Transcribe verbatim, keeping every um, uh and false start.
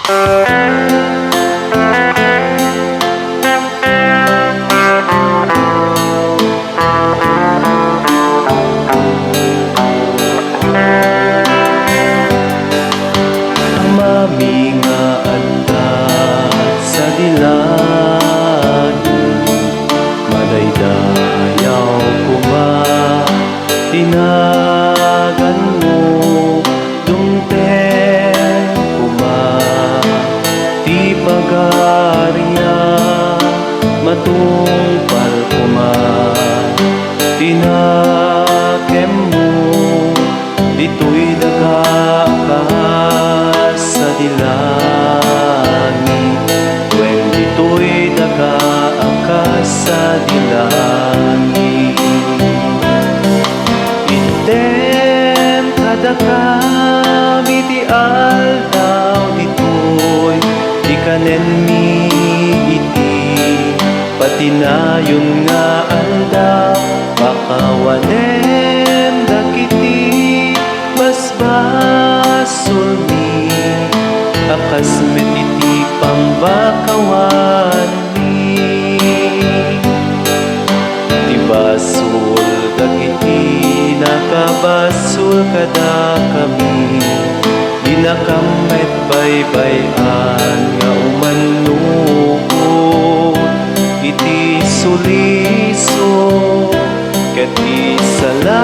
Amami nga adda sadi langit, madaydayaw koma ti naganmo, dumteng koma ti pagariam, matungpal koma ti nakemmo. Ditoy daga a kas sadi langit, wen ditoy daga a kas sadi langit. Intem kadakami ti aldaw ditoy, ti kanenmi iti patinayon nga aldaw, pakawanem dagiti basbasolmi a kas met iti pambakawanmi. Ti basol dagiti nakabasol kadakami, dinakam met baybay-an nga umannurot iti sulisog ket ti sala